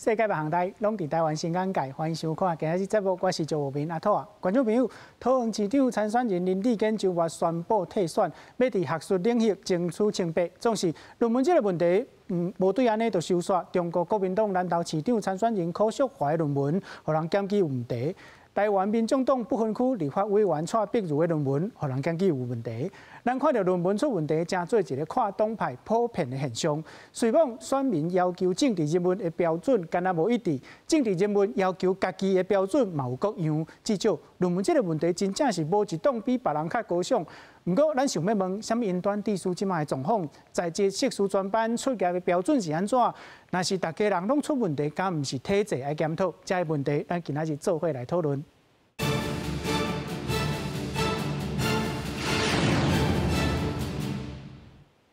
世界各行代攏佇台灣新眼界，歡迎收看今仔日節目，我是趙無明阿土啊。觀眾朋友，桃園市長參選人林智堅周末宣布退選，欲佇學術領域爭取清白。總是論文這个問題，無對按呢就收煞。中國國民黨南投市長參選人柯淑華的論文，予人檢舉有問題。台灣民眾黨不分區立法委員蔡碧如的論文，予人檢舉有問題。咱看著論文出問題，成做一个跨黨派普遍的現象。雖罔選民要求政治人物的標準，敢若無一致；政治人物要求家己的標準嘛有各樣。至少論文這个問題，真正是無一黨比別人較高尚。毋過，咱想欲問，啥物雲端智師這擺的狀況，在職碩士專班出業的標準是按怎？若是逐家人攏出問題，敢毋是體制愛檢討？這个問題，咱今仔日做伙來討論。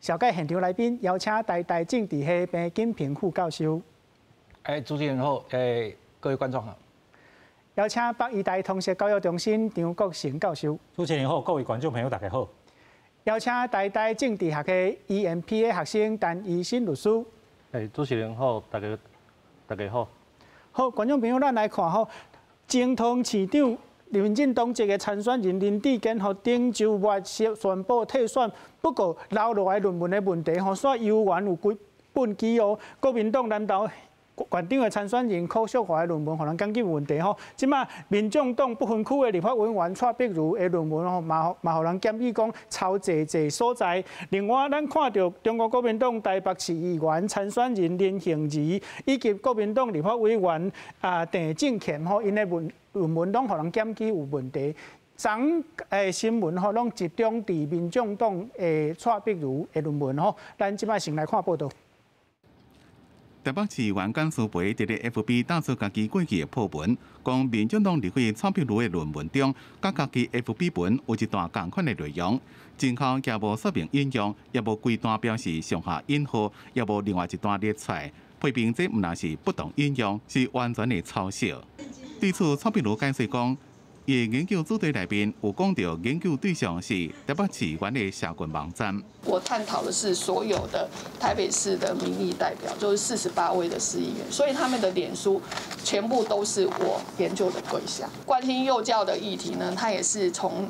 紹介現場來賓，邀請台大政治系彭錦平副教授。哎，主持人好，哎，各位觀眾好。邀請北醫大通識教育中心張國成教授。主持人好，各位觀眾朋友大家好。邀請台大政治學系 EMBA 學生陳怡新律師。哎，主持人好，大家好。好，觀眾朋友，咱來看吼，前桃園市長民進黨籍的參選人林智堅，予頂週末宣布退選，不過留落來論文的問題，吼，煞猶原有幾本機哦。國民黨南投縣長的參選人柯淑華的論文，予人檢舉有問題吼。這擺民眾黨不分區的立法委員蔡碧如的論文吼，嘛予人檢舉講抄濟濟所在。另外，咱看著中國國民黨台北市議員參選人林杏兒，以及國民黨立法委員啊鄭正乾吼，𪜶的論文攏予人檢舉有問題。昨新聞吼攏集中佇民眾黨的蔡碧如的論文吼，咱這擺先來看報道。台北市議員簡思培佇咧 FB 打出家己過去的破文，講民進黨立委蔡碧如的論文中，佮家己 FB 文有一段仝款的內容，前後也無說明引用，也無規段標示上下引號，也無另外一段列出來，批評這毋但是不當引用，是完全的抄襲。對此，蔡碧如解釋講，伊的研究主題內面有講著研究對象是台北市議員的社群網站。我探討的是所有的台北市的民意代表，就是48位的市議員，所以他們的臉書全部都是我研究的對象。關心幼教的議題呢，他也是從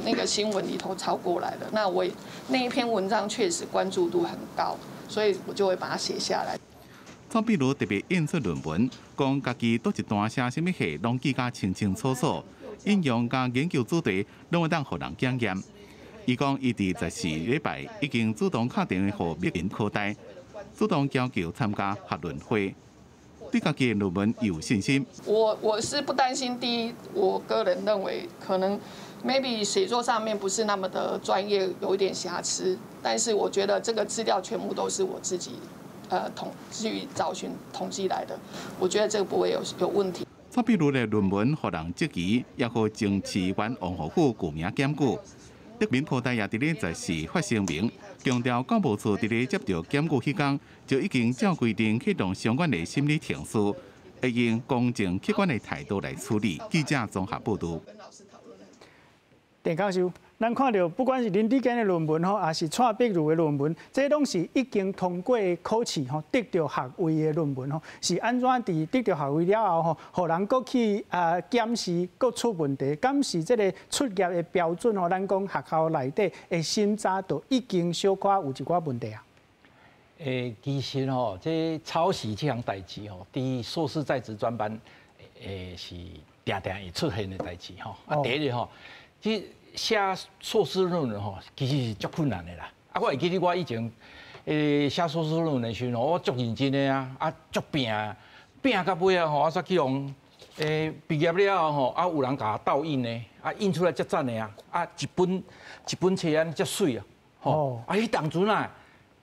那個新聞裡頭抄過來的。那我那一篇文章確實關注度很高，所以我就會把它寫下來。蔡碧如特別印出論文，講家己佗一段寫啥物戲，攏記甲清清楚楚，引用佮研究主題，攏會當予人檢驗。伊講伊佇14禮拜已經主動敲電話予北京科大，主動要求參加學論會，對家己的論文有信心。我是不擔心。第一，我個人認為可能 maybe 寫作上面不是那麼的專業，有一點瑕疵，但是我覺得這個資料全部都是我自己統去找尋統計來的，我覺得這個不會有問題。蔡碧如的論文予人質疑，也予前市議員王和富具名檢舉。德民科大也佇咧十四發聲明，強調教務處佇咧接著檢舉彼工，就已經照規定啟動相關的審理程序，會用公正客觀的態度來處理。記者綜合報導。鄭教授，咱看著不管是林智堅的論文吼，抑是蔡碧如的論文，這攏是已經通過考試吼，得著學位的論文吼，是按怎佇得著學位了後吼，予人閣去啊檢視，閣出問題，敢是這个出業的標準吼？咱講學校內底的審查就已經小可有一寡問題啊。欸，其實吼，這抄襲這項代誌吼，佇碩士在職專班，欸，是定定會出現的代誌吼。啊，第一個吼，這寫碩士論文吼，其實是足困難的啦。啊，我會記得我以前寫碩士論文的時陣，我足認真的啊，啊足拚，拚到尾啊吼，我煞去予畢業了後吼，啊有人共我鬥印的，啊印出來遮讚的啊，啊一本一本冊按呢遮媠啊，吼，啊彼當陣啊，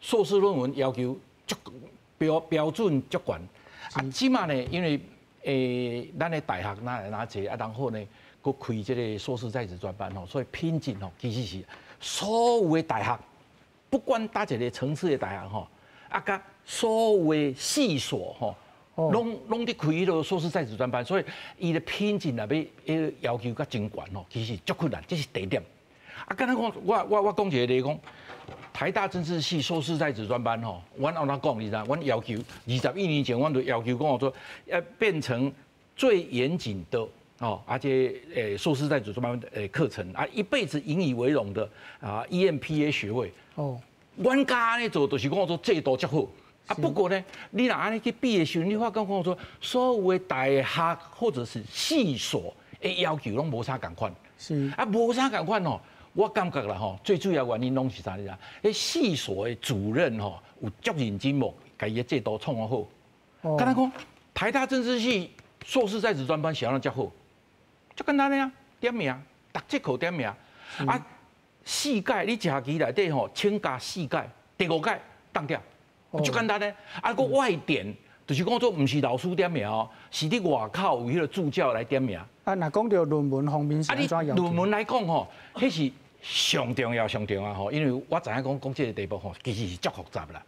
碩士論文要求足標準足懸，啊這馬呢，因為咱的大學哪來哪濟啊，然後呢，閣開這個碩士在職專班吼，所以品質吼其實是所有的大學，不管佗一個層次的大學吼，啊，佮所有的系所吼，攏攏佇開彼个碩士在職專班，所以伊的品質若欲彼個要求較真懸吼，其實足困難，這是第一點。啊，敢若講我講一個例講，台大政治系碩士在職專班吼，阮按怎講你知影？阮要求21年前，阮就要求講說，要變成最嚴謹的哦，而且碩士在職專班課程啊，一輩子引以為榮的啊 EMBA 學位。哦，阮敢按呢做，就是講說制度足好。啊，不過呢，你若按呢去比的時陣，你發覺講說，所有的大學或者是系所的要求攏無啥仝款。是。啊，無啥仝款哦。我感覺啦吼，最主要原因攏是啥？你知？彼系所的主任吼有足認真無，共伊的制度創好。敢若講，台大政治系碩士在職專班是按怎遮好？足簡單的啊，點名，逐節課點名。啊，四屆你一學期內底吼，請假四屆，第五屆當掉。足簡單咧，啊，閣外點，就是講做毋是老師點名哦，是佇外口有彼個助教來點名。啊，若講著論文方面是按怎要求？論文來講吼，彼是上重要、上重要吼，因為我知影講講這個題目吼，其實是足複雜啦。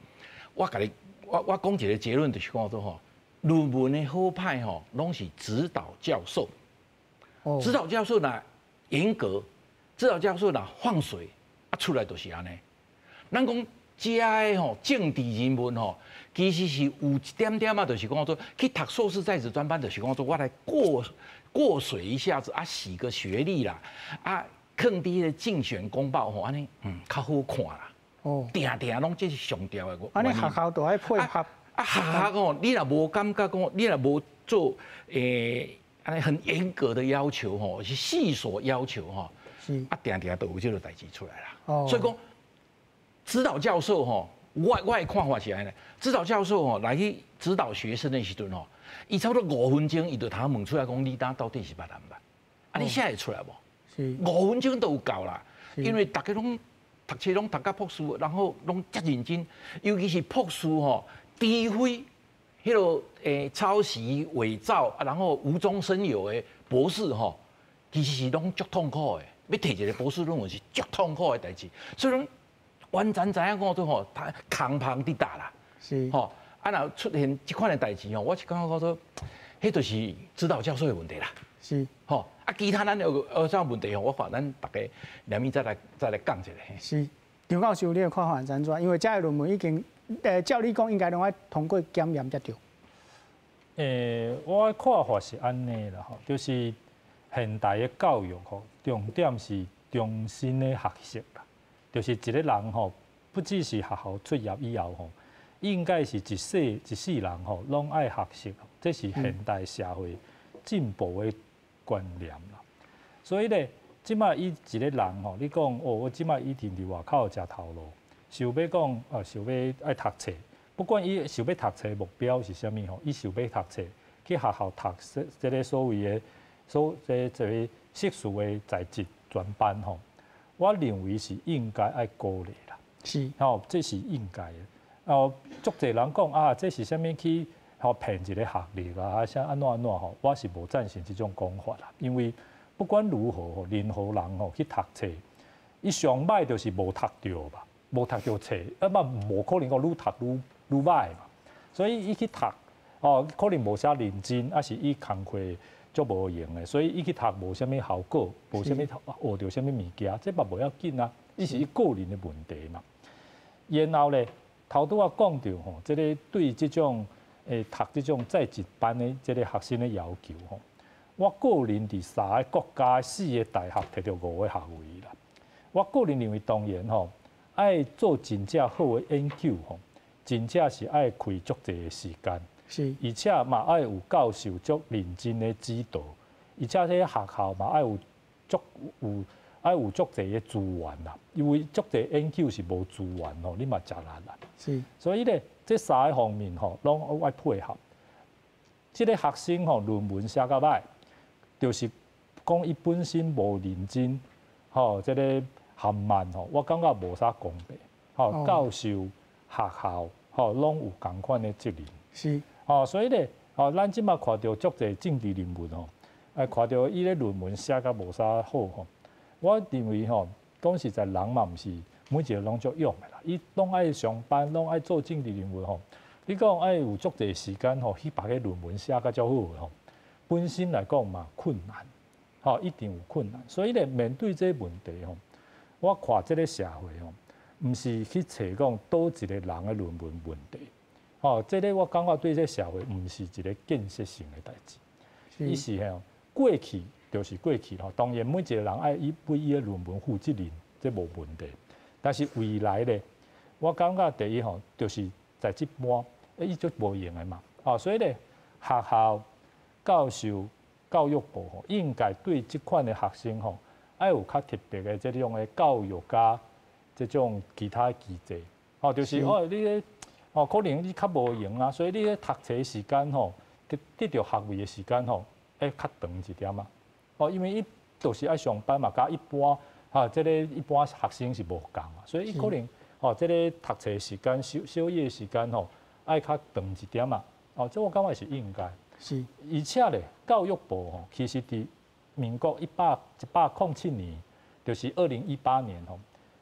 我共你，我講一個結論，就是講做吼，論文的好歹吼，攏是指導教授。指導教授若嚴格，指導教授若放水，啊出來就是按呢。咱講。遮的吼政治人物吼，其實是有一點點仔，就是講說去讀碩士在職專班，就是講說我來過過水一下子啊，洗個學歷啦，啊，囥佇彼個競選公報吼，按呢較好看啦。哦，定定攏這是上重要的。按呢學校都愛配合。啊，學校吼，你若無感覺講，你若無做按呢很嚴格的要求吼，是系所要求吼，是啊，定定都有這個代誌出來啦。哦，所以講。指導教授吼，我的看法是按呢，指導教授吼來去指導學生的時陣吼，伊差不多5分鐘，伊就通問出來講，你當到底是捌毋捌？啊，你寫會出來無？是五分鐘都有夠啦，因為逐家攏讀冊攏讀甲博士，然後攏遮認真，尤其是博士吼，除非彼個抄襲偽造，啊，然後無中生有的博士吼，其實是攏足痛苦的，欲提一個博士論文是足痛苦的代誌，所以講。完全知影講做吼，他空芳佇搭啦，是吼，啊，若出現這款的代誌吼，我是感覺講說，彼就是指導教授的問題啦，是吼，啊，其他咱有啥問題吼，我看咱逐家連面再來講一下。是，張教授，你的看法是按怎？因為這个論文已經，照理講應該攏愛通過檢驗才對。我的看法是按呢啦吼，就是現代的教育吼，重點是終身的學習啦。就是一個人吼，不只是學校畢業以後吼，應該是一世一世人吼，攏愛學習，這是現代社會進步的觀念啦。所以咧，這馬伊一個人吼，你講哦，我這馬一定佇外口食頭路，想欲講啊，想欲愛讀冊，不管伊想欲讀冊目標是啥物吼，伊想欲讀冊去學校讀這個所謂的所這個碩士的在職專班吼。我認為是應該愛鼓勵啦，是，吼，這是應該的。哦，足濟人講啊，這是啥物去予騙一個學歷啊，啥按怎按怎吼，我是無贊成這種講法啦。因為不管如何吼，任何人吼去讀冊，伊上歹就是無讀著吧，無讀著冊，啊嘛無可能講愈讀愈愈歹嘛。所以伊去讀，哦，可能無啥認真，抑是伊工課足無閒的，所以伊去讀無啥物效果，無啥物學著啥物物件，這嘛無要緊啊，伊是伊個人的問題嘛。然後咧，頭拄仔講著吼，這個對這種讀這種在職班的這個學生的要求吼，我個人佇三个國家四个大學摕著五個學位啦。我個人認為，當然吼，愛做真正好的研究吼，真正是愛開足濟的時間。是，而且嘛愛有教授足認真的指導，而且這個學校嘛愛有足有愛有足濟的資源啦，因為足濟研究是無資源吼，你嘛誠難啦。是，所以咧，這三個方面吼，攏愛配合。這個學生吼論文寫較䆀，就是講伊本身無認真，吼，這個含慢吼，我感覺無啥公平。吼，教授、學校吼，攏有仝款的責任。是，吼，所以咧，吼，咱這馬看著足濟政治人物吼，看著伊咧論文寫甲無啥好吼，我認為吼，講實在，人嘛毋是每一個攏足勇的啦，伊攏愛上班，攏愛做政治人物吼。你講愛有足濟時間吼，去把彼論文寫甲足好吼，本身來講嘛困難，吼，一定有困難。所以咧，面對這個問題吼，我看這个社會吼，毋是去揣講佗一個人的論文問題，吼，這个我感覺對這個社會毋是一個建設性的代誌。伊是吼過去就是過去吼，當然每一個人愛伊為伊的論文負責任，這無問題。但是未來咧，我感覺第一吼，就是在這般，伊足無閒的嘛，哦，所以咧學校、教授、教育部吼，應該對這款的學生吼，愛有較特別的這種的教育佮這種其他機制，哦，就是哦，你咧哦，可能你較無閒啊，所以你咧讀冊時間吼，得著學位的時間吼，會較長一點啊。哦，因為伊就是愛上班嘛，佮一般哈，這个一般學生是無仝嘛，所以伊可能哦，這个讀冊時間、修修業時間吼，愛較長一點啊。哦，這我感覺是應該。而且咧，教育部吼，其實佇民國107年，就是2018年吼，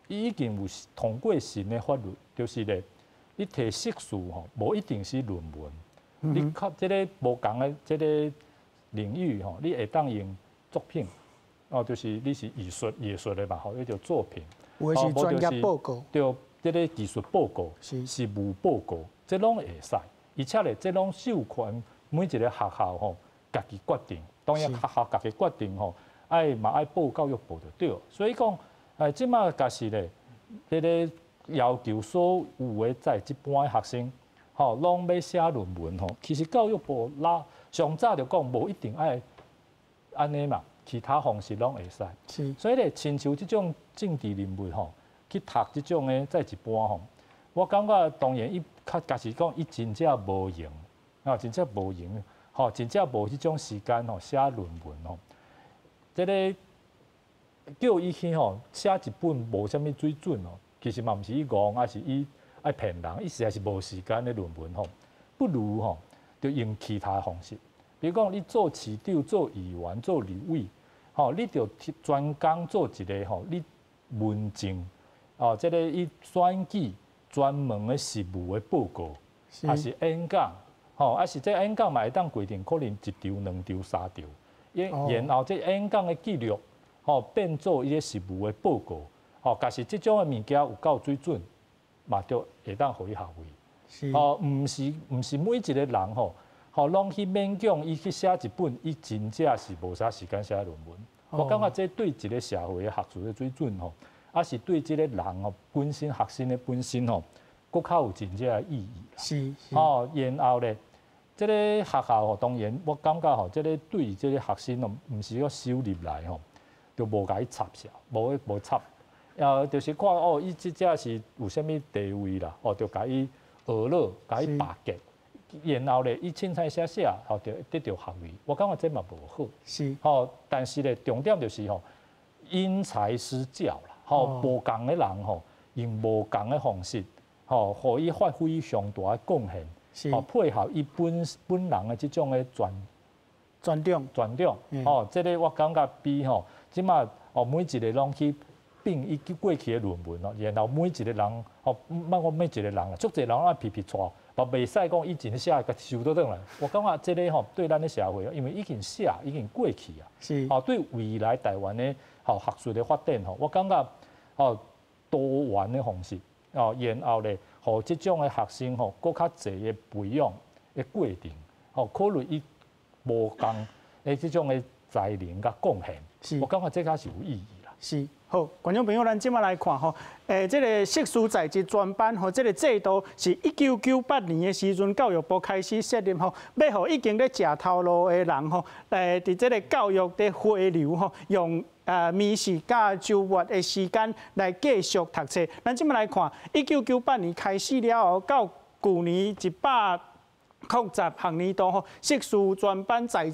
伊已經有通過新的法律，就是咧，你提碩士吼，無一定是論文，你較這个無仝的這个領域吼，你會當用作品，哦，就是你是藝術的嘛，吼，彼叫作品，有的是專業報告，對，這个技術報告，實務報告，這攏會使，而且咧，這攏授權每一個學校吼，家己決定。當然學校家己決定吼，愛嘛愛報教育部就對。所以講，這馬假是咧，這个要求所有的在這般的學生，吼，攏欲寫論文吼。其實教育部拉上早就講，無一定愛按呢嘛，其他方式攏會使。所以咧，親像這種政治人物吼，去讀這種的在一般吼，我感覺當然伊較假是講伊真正無閒，啊，真正無閒。吼，真正無彼種時間吼寫論文吼，這个叫伊去吼寫一本無啥物水準吼，其實嘛毋是伊戇，抑是伊愛騙人，伊實在是無時間的論文吼，不如吼就用其他方式，比如講你做市長、做議員、做立委，吼，你就專工做一个吼，你文政哦，這个伊選舉專門的實務的報告，抑是演講。吼，啊是這演講嘛會當規定，可能一場、兩場、三場，然後這演講的記錄，吼變做伊个實務的報告，吼，假是這種的物件有夠水準，嘛就會當予伊學位。哦，毋是每一個人吼，吼攏去勉強伊去寫一本，伊真正是無啥時間寫論文。我感覺這對一個社會的學術的水準吼，抑是對這个人吼本身學生的本身吼，閣較有真正的意義啦。哦，然後咧，這个學校吼，當然我感覺吼，這个對這个學生哦，毋是講收入來吼，就無共伊插潲，無無插，就是看哦，伊這只是有啥物地位啦，哦，就共伊學落，共伊拔擢，然後咧，伊凊彩寫寫，吼，就得著學位。我感覺這嘛無好。吼，但是咧，重點就是吼，因材施教啦，吼，無仝的人吼，用無仝的方式，吼，予伊發揮上大的貢獻，吼，配合伊本本人的這種的專專長，專長，吼，這个我感覺比吼，這馬哦每一個攏去變伊過去的論文哦，然後每一個人吼，莫講每一個人啦，足濟人愛皮皮剉，嘛袂使講以前寫的共收倒轉來。我感覺這个吼對咱的社會，因為已經寫已經過去啊，吼對未來台灣的吼學術的發展吼，我感覺吼多元的方式。哦，然後咧，予這種的學生吼，閣較濟的培養的過程，吼，考慮伊無仝的這種的才能佮貢獻，我感覺這較是有意義啦。是，好，觀眾朋友，咱這馬來看吼，這个碩士在職專班吼，這个制度是1998年的時陣，教育部開始設立吼，欲予已經咧食頭路的人吼，佇這个教育的回流吼，用暝時佮週末的時間來繼續讀冊。咱這馬來看，1998年開始了後，到舊年110學年度吼，碩士專班在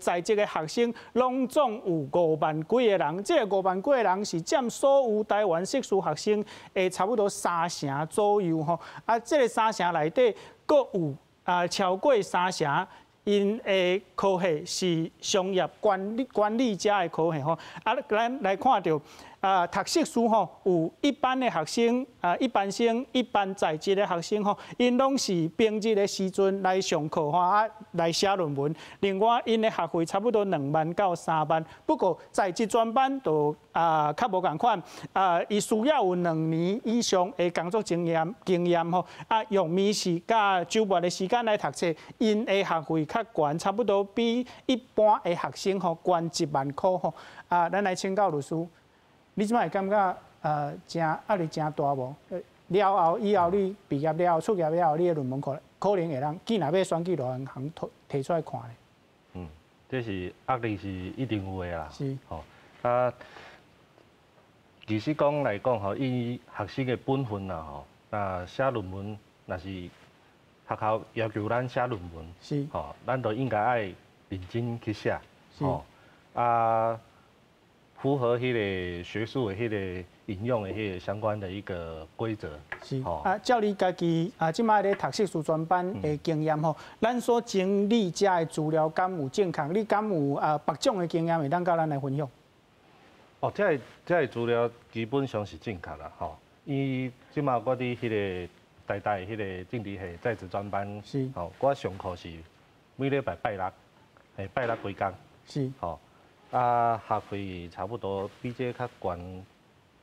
職的學生，攏總有5萬幾个人。這个5萬幾个人是佔所有台灣碩士學生的差不多三成左右吼。啊，這个三成內底，閣有超過三成，𪜶的科系是商業管理管理者的科系吼。啊，咱來看著。啊，讀碩士吼，有一般的學生啊，一般生、一般在職的學生吼，𪜶攏是平日的時陣來上課吼啊，來寫論文。另外，𪜶的學費差不多2萬到3萬。不過在職專班就啊較無仝款啊，伊需要有2年以上的工作經驗吼啊，用暝時佮週末的時間來讀冊，𪜶的學費較懸，差不多比一般的學生吼懸1萬箍吼。啊，咱來請教律師。你這擺會感覺誠壓力誠大無？了後以後你畢業了後出業了後，你的論文可能會當，既若欲選舉，就通提出來看咧。嗯，這是壓力是一定有的啦。吼啊，其實講來講吼，以學生的本分啦吼，那寫論文若是學校要求咱寫論文，吼，咱就應該愛認真去寫，吼啊。符合彼个學術的彼个引用的彼个相關的一個規則。是啊，照你家己啊，這擺咧讀碩士專班的經驗吼，咱所整理這的資料敢有正確？你敢有啊別種的經驗會當佮咱來分享？哦，這个資料基本上是正確啦，吼。伊這擺我佇彼个台大彼个政治系在職專班，吼，我上課是每禮拜拜六，嘿，拜六規工，吼。啊，學費差不多比這較懸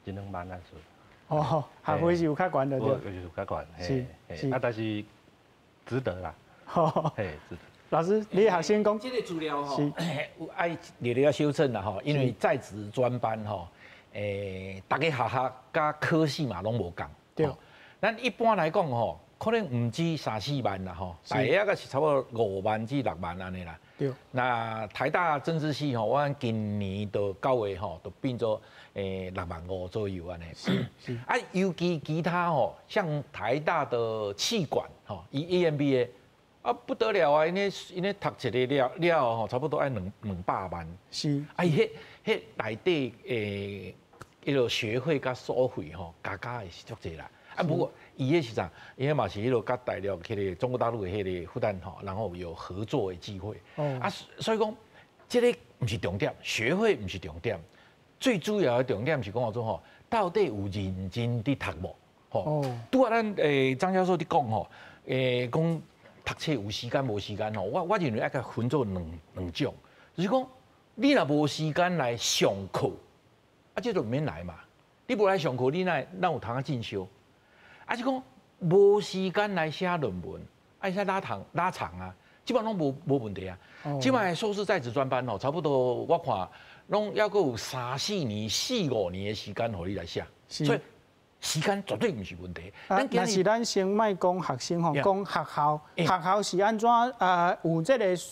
一兩萬啊，是。哦，學費是有較懸的對。有較懸，啊，但是值得啦。嘿，值得。老師，你學生講。這個資料吼，有愛略略修正啦吼，因為在職專班吼，逐个學校佮科系嘛攏無仝。咱一般來講吼，可能毋止三四萬啦吼，大約個是差不多5萬至6萬按呢啦。那台大政治系吼，我今年到9月吼，就變做6萬5左右按呢。啊，尤其其他吼，像台大的企管吼，伊 EMBA 啊不得了啊，𪜶咧𪜶咧讀一个了了吼，差不多愛200萬。啊，伊彼彼內底彼个學費佮所費吼，加加會是足濟啦。啊，不過伊彼是啥？伊彼嘛是彼个佮大陸彼个中國大陸的彼个復旦吼，然後有合作的機會。啊，所以講這个毋是重點，學費毋是重點，最主要的重點是講做吼，到底有認真佇讀無？吼，拄仔咱張教授佇講吼，講讀冊有時間無時間吼，我認為愛共分做兩種，就是講你若無時間來上課，啊，這就毋免來嘛。你無來上課，你哪有通啊進修？啊，是講無時間來寫論文，愛寫拉長拉長啊，這擺攏無問題啊。這擺碩士在職專班吼，差不多我看攏猶閣有三四年、四五年的時間予你來寫，所以時間絕對毋是問題。啊，若是咱先莫講學生吼，講學校，學校是按怎啊？有這个需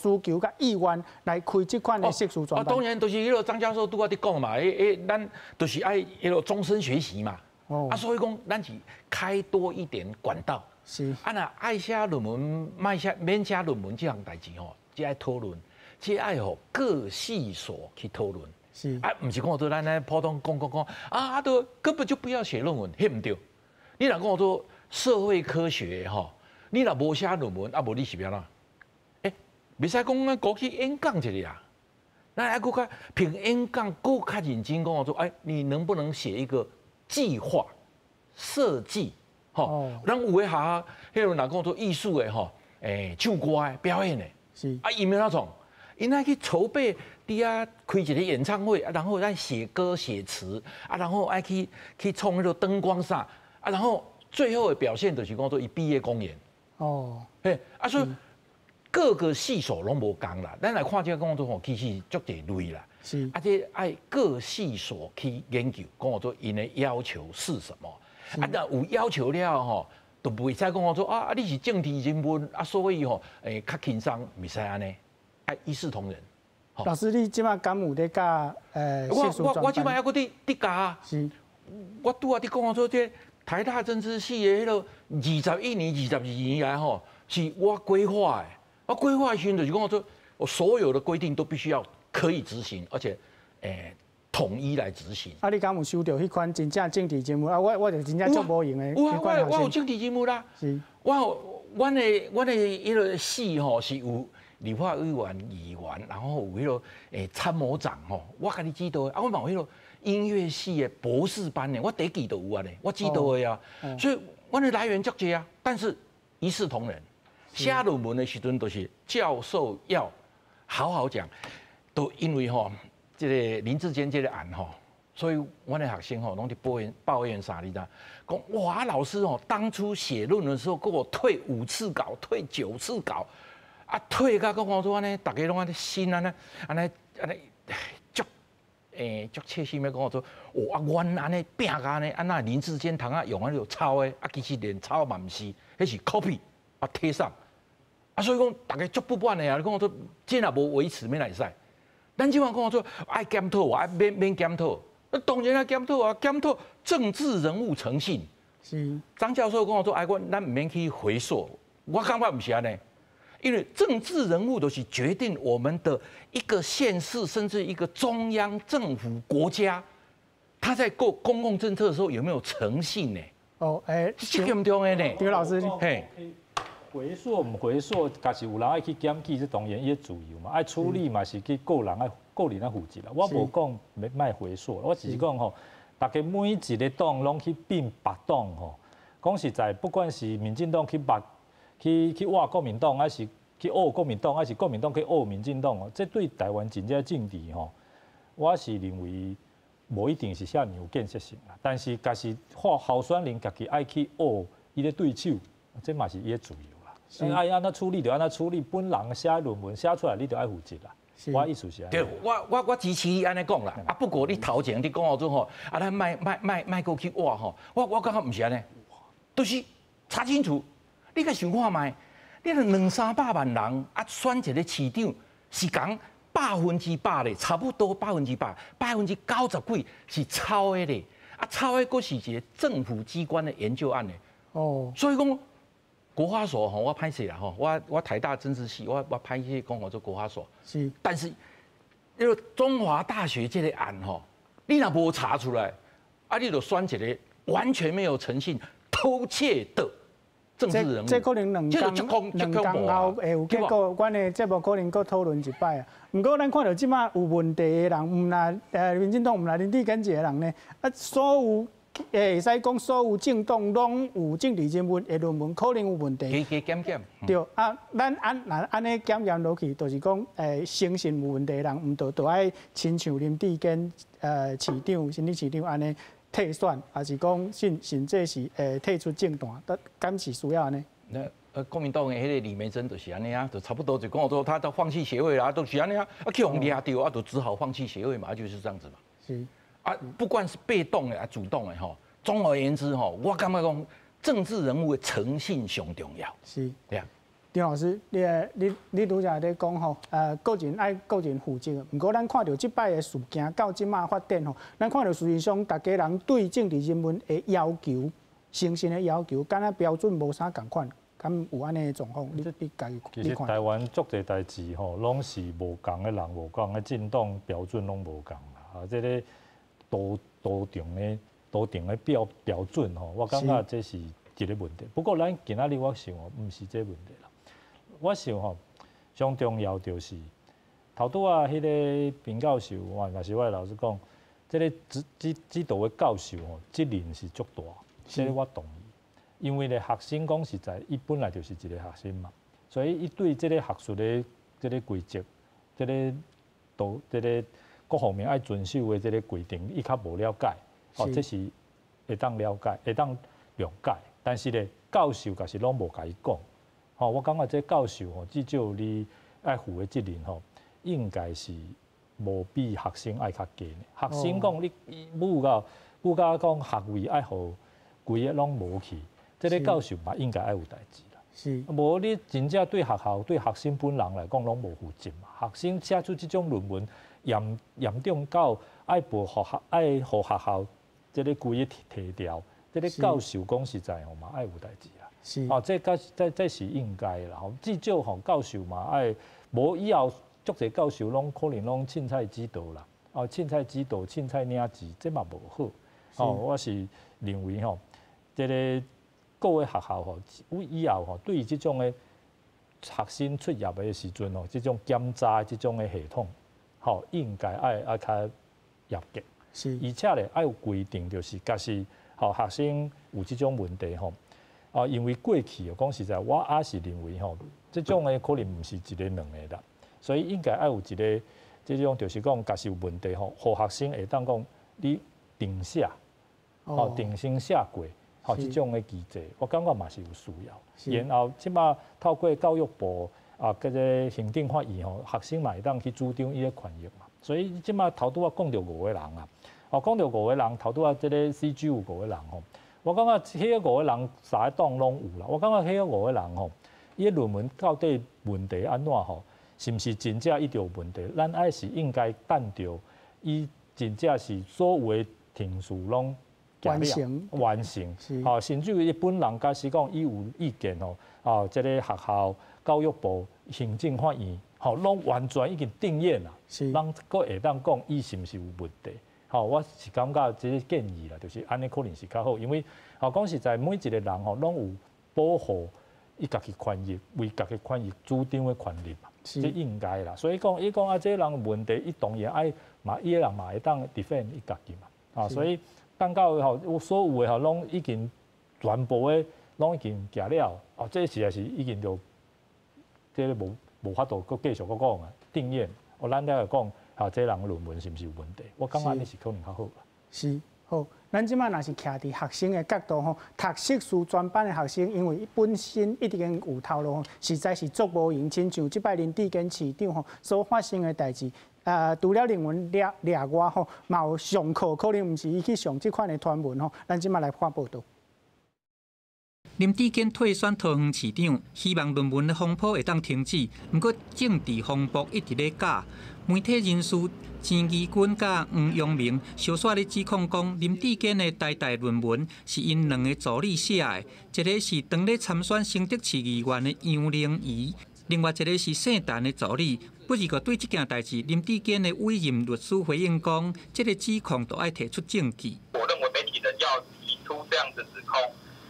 求佮意願來開這款的碩士專班？啊，當然就是彼个張教授拄仔佇講嘛，咱就是愛彼个終身學習嘛。啊，所以講，咱是開多一點管道。啊，若愛寫論文，莫寫免寫論文這項代誌吼，這愛討論，這愛予各系所去討論。啊，毋是講做咱咧普通講講講啊，都根本就不要寫論文，彼毋對。你若講做社會科學吼，你若無寫論文，啊無你是欲按怎？袂使講咱過去演講一下啊，咱愛閣較憑演講閣較認真講做，你能不能寫一個計劃設計？吼，咱有的學校，彼个若講做藝術的吼，唱歌的表演的，啊，伊欲按怎創？𪜶愛去籌備，佇遐開一個演唱會，啊，然後愛寫歌寫詞，啊，然後愛去創彼个燈光啥，啊，然後最後的表現就是講做伊畢業公演。嘿，啊，所以各個系所攏無仝啦。咱來看這個講做吼，其實足濟類啦。啊，這愛各系所去研究，講做𪜶的要求是什麼？啊，若有要求了吼，就袂使講說啊，你是政治人物啊，所以吼，較輕鬆，袂使按呢，愛一視同仁。老師，你這擺敢有咧教我這擺猶閣佇教啊。我拄仔佇講說，這台大政治系的彼个21年、22年來吼，是我規劃的。我規劃的時陣就是講說，我所有的規定都必須要可以執行，而且統一來執行。啊，你敢有收著彼款真正政治人物啊？我就真正足無閒的。有啊，我有政治人物啦。我阮的彼个系吼是有立法委員、議員，然後有彼個參謀長吼，我共你指導，啊，我嘛有彼個音樂系的博士班呢，我第一期就有啊呢，我指導的啊，所以阮的來源足濟啊，但是一視同仁。寫論文的時陣，就是教授要好好講，都因為吼，這个林智堅這个案吼，所以阮的學生吼，攏佇抱怨抱怨啥，你知？講哇，老師哦，當初寫論文的時候，給我退5次稿，退9次稿，啊，退甲閣講做按呢，逐家攏按呢心按呢，按呢按呢足足切心欲講做，哦啊，阮按呢拚甲按呢，啊那林智堅通啊用按呢抄的，啊其實連抄嘛毋是，彼是 copy 啊貼上，啊所以講逐家足不滿的啊，你講做這若無維持欲哪會使？咱這馬講做愛檢討，愛免免檢討，當然愛檢討啊，檢討政治人物誠信。張教授講做愛阮，咱毋免去回溯，我感覺毋是按呢，因為政治人物都是決定我們的一個縣市，甚至一個中央政府國家，他在過公共政策的時候有沒有誠信呢？哦，這嚴重的呢。劉老師，嘿。回溯毋回溯，假是有人愛去檢舉，這當然伊的自由嘛。愛處理嘛是去個人愛個人愛負責啦。我無講欲回溯，我只是講吼，逐家每一个黨攏去併別黨吼。講實在，不管是民進黨去抹去去挖國民黨，還是去挖國民黨，還是國民黨去挖民進黨哦，這對台灣真正政治吼，我是認為無一定是啥物有建設性啦。但是，假是候選人家己愛去挖伊的對手，這嘛是伊的自由。愛按怎處理就按怎處理，本人寫論文寫出來，你就愛負責啦。我意思是按呢。對，我支持你按呢講啦。啊，不過你頭前你講做吼，啊，咱莫莫莫莫閣去挖吼。我感覺毋是按呢，就是查清楚。你共想看覓，你若兩三百萬人啊，選一个市長是講100%咧，差不多百分之百，90幾%是抄的咧。啊，抄的閣是一个政府機關的研究案咧。哦。所以講。國發所吼，我歹勢啦吼，我台大政治系，我歹勢講我做國發所。但是，那个中華大學這个案吼，你若無查出來，啊，你就選一个完全沒有誠信、偷竊的政治人物。這可能兩工兩工後會有結果，阮的節目可能閣討論一擺啊。毋過咱看著這馬有問題的人，毋但民進黨，毋但林智堅一个人呢，啊，所有。會使講所有政黨攏有政治人物的論文可能有問題。加加減減。對啊，咱按若按呢檢驗落去，就是講誠信有問題的人，毋就愛親像林智堅市長、新北市長按呢退選，抑是講甚至是退出政壇，敢是需要按呢？那國民黨的彼个李眉蓁就是按呢啊，就差不多就講說他都放棄學位啦，都是按呢啊，啊去予掠著啊，就只好放棄學位嘛，就是這樣子嘛。是。啊，不管是被動的啊，主動的吼，總而言之吼，我感覺講政治人物的誠信上重要。是。對啊。張老師，你拄才咧講吼，個人愛個人負責。毋過咱看著這擺的事件到這馬發展吼，咱看著事實上，逐家人對政治人物的要求、誠信的要求，敢若標準無啥仝款，敢有按呢的狀況？你家己其實台灣足濟代誌吼，攏是無仝的人，無仝的政黨標準攏無仝啦。啊，這个道場的標準吼，我感覺這是一个問題。不過咱今仔日我想哦，毋是這个問題啦。我想吼，上重要就是頭拄仔彼个平教授，我嘛是我老師講，這个指導的教授吼，責任是足大，這个我同意。因為咧，學生講實在，伊本來就是一个學生嘛，所以伊對這个學術的這个規則，這个道，這个各方面愛遵守的這个規定，伊較無了解，哦，這是會當了解，會當諒解。但是咧，教授確實攏無共伊講，吼，我感覺這教授吼，至少你愛負的責任吼，應該是無比學生愛較低。學生講你母甲講學位愛予規个攏無去，這个教授嘛應該愛有代誌啦。無你真正對學校對學生本人來講攏無負責嘛。學生寫出這種論文，嚴重到愛報學校，愛予學校這个規个提掉，這个教授講實在吼嘛愛有代誌啦。哦，這是應該啦。吼，至少吼教授嘛愛，無以後足濟教授攏可能攏凊彩指導啦。哦，凊彩指導、凊彩領錢，這嘛無好。哦，我是認為吼，這个各个學校吼，以後吼對這種的學生出入的時陣吼，這種檢查這種的系統，吼應該愛愛較嚴格。而且咧愛有規定，就是假使吼學生有這種問題吼，啊，因為過去講實在，我也是認為吼，這種的可能毋是一个兩个啦，所以應該愛有一個這種，就是講，假使有問題吼，予學生會當講你重寫，吼重新寫過，吼這種的機制，我感覺嘛是有需要。然後這馬透過教育部啊，這个行政法院吼，學生嘛會當去主張伊的權益嘛。所以這馬頭拄仔講著五個人啊，哦講著五個人，頭拄仔這个 CG 有五個人吼，我感覺彼五個人三个黨攏有啦。我感覺彼五個人吼，伊的論文到底問題按怎吼？是毋是真正一定有問題？咱愛是應該等著伊真正是所有的程序攏完成，完成，吼，甚至於伊本人假使講伊有意見吼，啊，這个學校、教育部、行政法院，吼，攏完全已經定讞啦，咱閣會當講伊是毋是有問題？吼，我是感覺這个建議啦，就是按呢可能是較好，因為吼講實在，每一個人吼攏有保護伊家己權益，為家己權益主張的權利嘛，這應該啦。所以講，伊講啊，這个人問題，伊當然愛嘛，伊个人嘛會當 defend 伊家己嘛，啊，所以等到吼所有的吼攏已經全部的攏已經行了，哦，這實在是已經就這个無無法度閣繼續閣講啊，定讞，哦，咱才會講，啊，這个人論文是毋是有問題？我感覺按呢是可能較好啦。是，好，咱這馬若是徛佇學生的角度吼，讀碩士專班的學生，因為本身一直經有頭路，實在是足無閒。親像這擺林智堅市長吼所發生的代誌，除了論文掠掠外吼，嘛有上課可能毋是伊去上這款的傳聞吼。咱這馬來看報道。林智堅退選桃園市長，希望論文的風波會當停止。毋過政治風暴一直咧加，媒體人士錢怡君佮黃陽明相紲咧指控講，林智堅的台大論文是𪜶兩个助理寫的，一个是當咧參選新竹市議員的楊玲儀，另外一个是姓陳的助理。不過對這件代誌，林智堅的委任律師回應講，這个指控都愛提出證據。我認為媒體人要提出這樣子指控，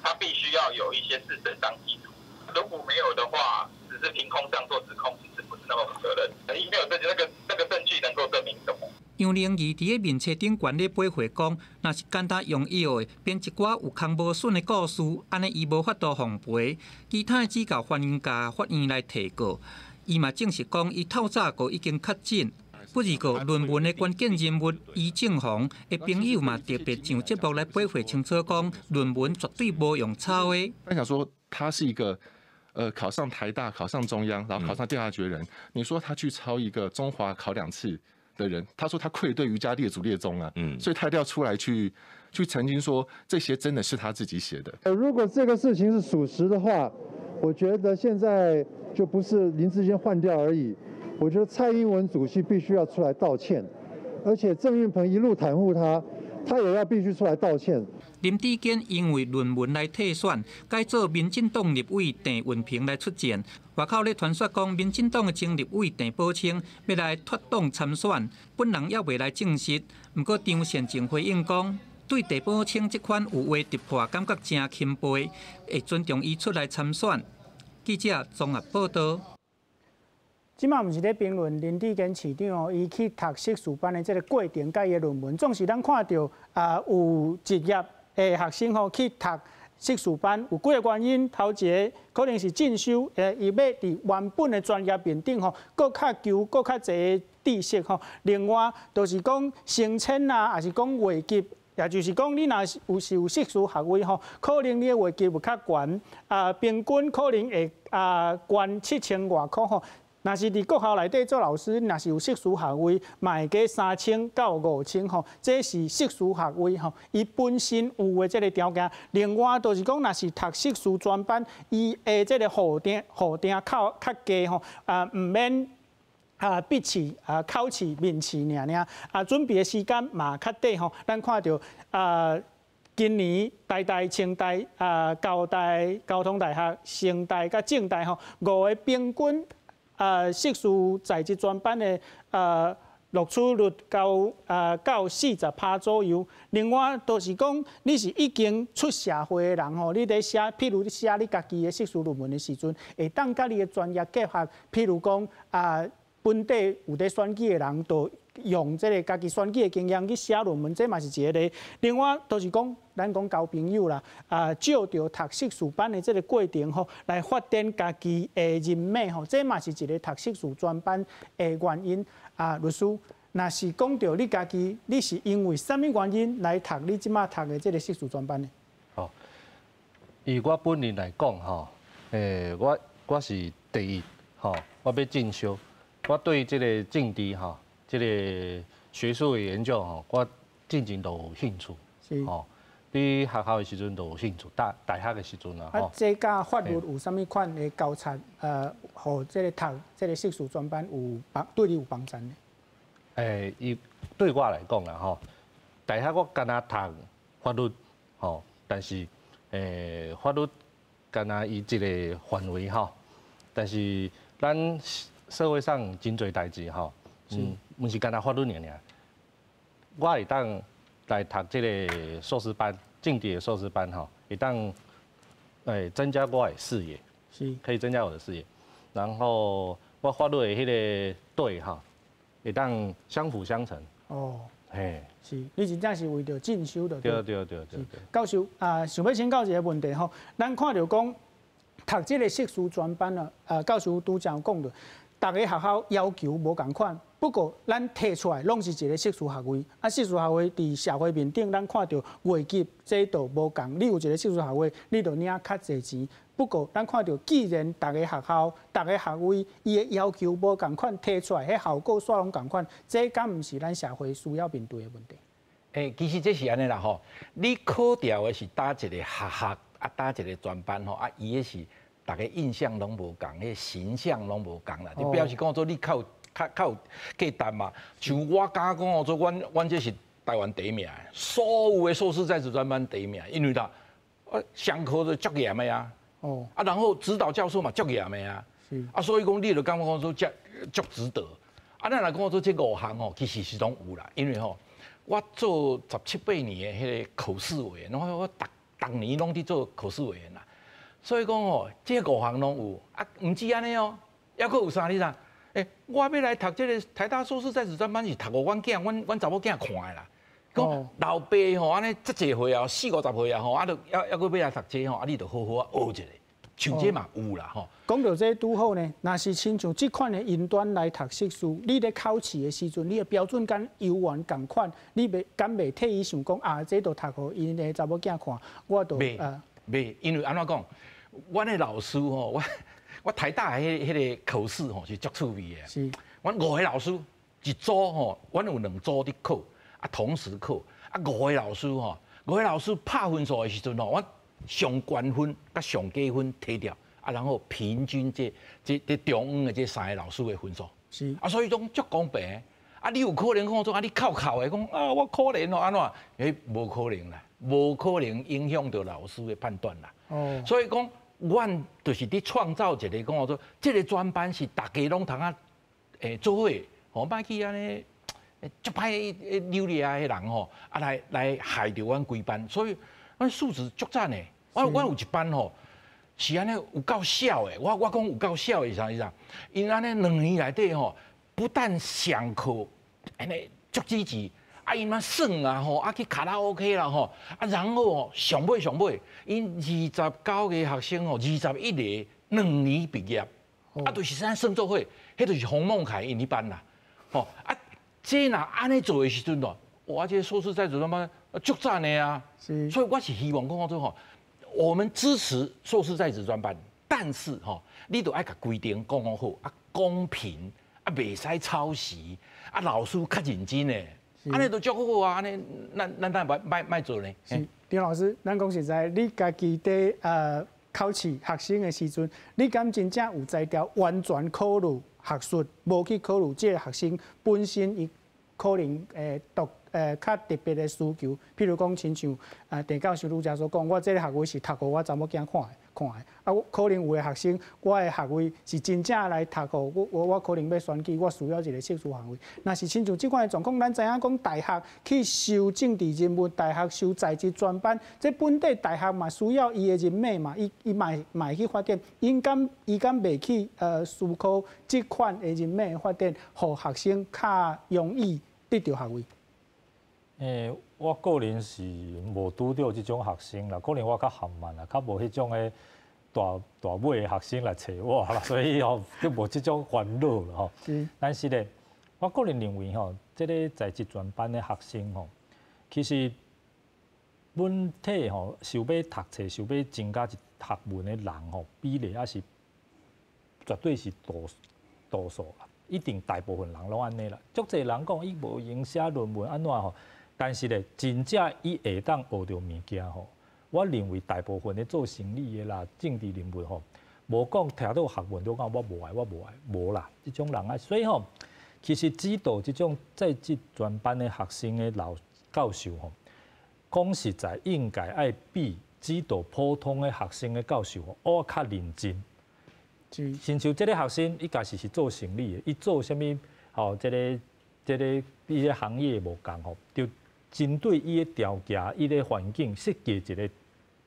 他必須要有一些事實當基礎，如果沒有的話，只是憑空這樣做指控，其實不是那麼負責任。因沒有證據，那個證據能夠證明什麼？楊玲儀佇个面冊頂懸咧回復講，若是簡單用藥的編一寡有空無損的故事，按呢伊無法度奉陪。其他的指教歡迎共法院來提告。伊嘛證實講，伊透早就已經確診。不過，論文的關鍵人物余正煌的朋友嘛特別上節目來回復清楚講，論文絕對無用抄的。我想說，他是一個，考上台大、考上中央，然後考上調查局的人，你說他去抄一個中華考兩次的人，他說他愧對余家列祖列宗啊，所以他一定要出來去澄清說，這些真的是他自己寫的。如果這個事情是屬實的話，我覺得現在就不是林智堅換掉而已。我覺得蔡英文主席必須要出來道歉，而且鄭運鵬一路袒護他，他也要必須出來道歉。林智堅因為論文來退選，改做民進黨立委鄭運鵬來出戰。外口咧傳說講，民進黨的前立委鄭寶清欲來脫黨參選，本人猶未來證實。毋過張善政回應講，對鄭寶清這款有話直破，感覺誠欽佩，會尊重伊出來參選。記者綜合報道。這馬毋是咧評論林智堅市長哦，伊去讀碩士班的這个過程佮伊的論文，總是咱看著啊有職業的學生吼去讀碩士班，有幾个原因，頭一个可能是進修，伊欲佇原本的專業面頂吼，閣較求閣較濟知識吼。另外，就是講升遷啊，抑是講位級。也就是講，你若是有是有碩士學位吼，可能你的位級會較懸，啊，平均可能會啊懸7000外箍吼。若是佇國校內底做老師，若是有碩士學位，嘛會加3000到5000吼。這是碩士學位吼，伊本身有的這个條件。另外，就是講，若是讀碩士專班，伊的這个予定較較低吼，啊，毋免啊筆試啊口試面試爾爾，啊準備的時間嘛較短吼。咱看著啊，今年台大、清大、啊交大、交通大學、成大佮政大吼，五个平均。碩士在職專班的录取率到40%左右。另外，就是讲你是已經出社會的人吼，你佇寫，譬如你寫你家己的碩士論文的時陣，會當佮你的專業結合，譬如講啊，本地有佇選舉的人，就用這个家己選舉的經驗去寫論文，這嘛是一個例。另外，就是講咱講交朋友啦，啊，藉著讀碩士班的這个過程吼，來發展家己的人脈吼，這嘛是一个讀碩士專班的原因。啊，律師，若是講著你家己，你是因為啥物原因來讀你這擺讀的這个碩士專班呢？吼，以我本人來講吼，我是第一吼，我欲進修，我對這个政治吼，這个學術的研究吼，我進前都有興趣，吼，佇學校的時陣都有興趣，大學的時陣啊，啊，這佮法律有啥物款的交叉？予這个讀這个碩士專班有幫對你有幫助呢？伊對我來講啦，吼，大學我敢若讀法律，吼，但是法律敢若伊這个範圍吼，但是咱社會上真濟代誌吼，毋是干焦法律爾爾，我會當來讀這个碩士班，政治的碩士班吼，會當增加我的視野，可以增加我的視野。然後我法律的彼个對吼，會當相輔相成。哦，嘿，是，你真正是為著進修的。對對對對對。教授啊，想欲請教一个問題吼，咱看著講讀這个碩士專班啊，教授拄才有講著，逐个學校要求無仝款，不過咱提出來攏是一个碩士學位，啊，碩士學位佇社會面頂，咱看著月給制度無仝，你有一个碩士學位，你就領較濟錢。不過咱看著，既然逐个學校、逐个學位，伊的要求無仝款，提出來彼效果煞攏仝款，這敢毋是咱社會需要面對的問題？其實這是按呢啦吼，你考掉的是佗一个學校啊，佗一个專班吼，啊，伊彼是逐个印象攏無仝，彼形象攏無仝啦，就表示講做你較有較較有價值嘛。像我敢講做，阮這是台灣第一名，所有的碩士在職專班第一名，因為啦，上課都足嚴的啊。哦。啊，然後指導教授嘛足嚴的啊。啊，所以講你就感覺講說這足值得。啊，咱來講做這五項吼，其實是攏有啦，因為吼，我做十七八年的彼个考試委員，我逐逐年攏佇做考試委員啦。所以講吼，這五項攏有啊，毋止按呢哦，猶閣有啥你知？我欲來讀這个台大碩士在職專班是讀予阮囝，阮查某囝看的啦。講老爸吼，按呢遮濟歲啊，四五十歲啊吼，啊，就猶閣欲來讀這吼，啊，你就好好啊學一下。像這嘛有啦吼。講著這拄好呢，若是親像這款的雲端來讀碩士，你咧考試的時陣，你的標準敢猶原仝款，你袂敢袂替伊想講啊，這都讀予𪜶的查某囝看，我就袂袂，因為按怎講，阮的老師吼，我台大的彼个考試吼是足趣味的。阮五个老師一組吼，阮有兩組佇考，啊同時考，啊五個老師吼，五個老師拍分數的時陣吼，阮上懸分佮上低分提掉，啊然後平均這中央的這三个老師的分數。啊，所以講足公平。啊，你有可能講說啊，你扣扣的講啊，我可憐哦，按怎？無可能啦，無可能影響著老師的判斷啦。哦。所以講，阮就是佇創造一个講說，這个專班是逐家攏通啊，做伙，吼，莫去按呢，足歹扭掠彼人吼，啊來害著阮規班，所以阮素質足讚的。我有一班吼，是按呢有夠痟的。我講有夠痟的是啥意思？𪜶按呢兩年內底吼，不但上課按呢足積極，啊𪜶嘛耍啊吼，啊去卡拉 OK 啦吼，啊然後吼上尾上尾，𪜶29個學生吼，21個兩年畢業，啊就是啥算做伙，彼就是洪孟楷𪜶彼班啦，吼啊，這若按呢做的時陣哦，哇，這碩士在職專班足讚的啊，所以我是希望講做吼，我們支持碩士在職專班，但是吼，你都愛共規定講好啊，公平啊，袂使抄襲啊，老師較認真的，按呢都足好啊，按呢咱咱莫做呢。是，張老師，咱講實在，你家己佇考試學生的時陣，你敢真正有才調完全考慮學術，無去考慮這個學生本身伊可能讀較特別的需求，譬如講，親像鄭教授拄才所講，我這个學位是讀予我查某囝看的，看的。啊，我可能有的學生，我的學位是真正來讀吼，我可能欲選舉，我需要一個碩士學位。若是親像這款的狀況，咱知影講大學去收政治人物，大學收在職專班，這本地大學嘛需要伊的人脈嘛，伊嘛會去發展，伊敢袂去思考這款的人脈的發展，予學生較容易得著學位？我個人是無拄著這種學生啦，可能我較含慢啦，較無彼種的大大尾的學生來揣我啦，所以吼就無這種煩惱啦吼。但是咧，我個人認為吼，這个在職專班的學生吼，其實本體吼想欲讀冊、想欲增加一學問的人吼，比例抑是絕對是多數啦，一定大部分人攏按呢啦。足濟人講伊無閒寫論文按怎吼，但是咧，真正伊會當學著物件吼，我認為大部分咧做生理的啦、政治人物吼，無講聽著學問就講我無愛，我無愛，無啦，這種人啊，所以吼，其實指導這種在職專班的學生的老教授吼，講實在應該愛比指導普通的學生的教授吼，閣較認真。親像這个學生，伊家己是做生理的，伊做啥物吼？這个伊个行業無仝吼，就針對伊的條件、伊的環境設計一个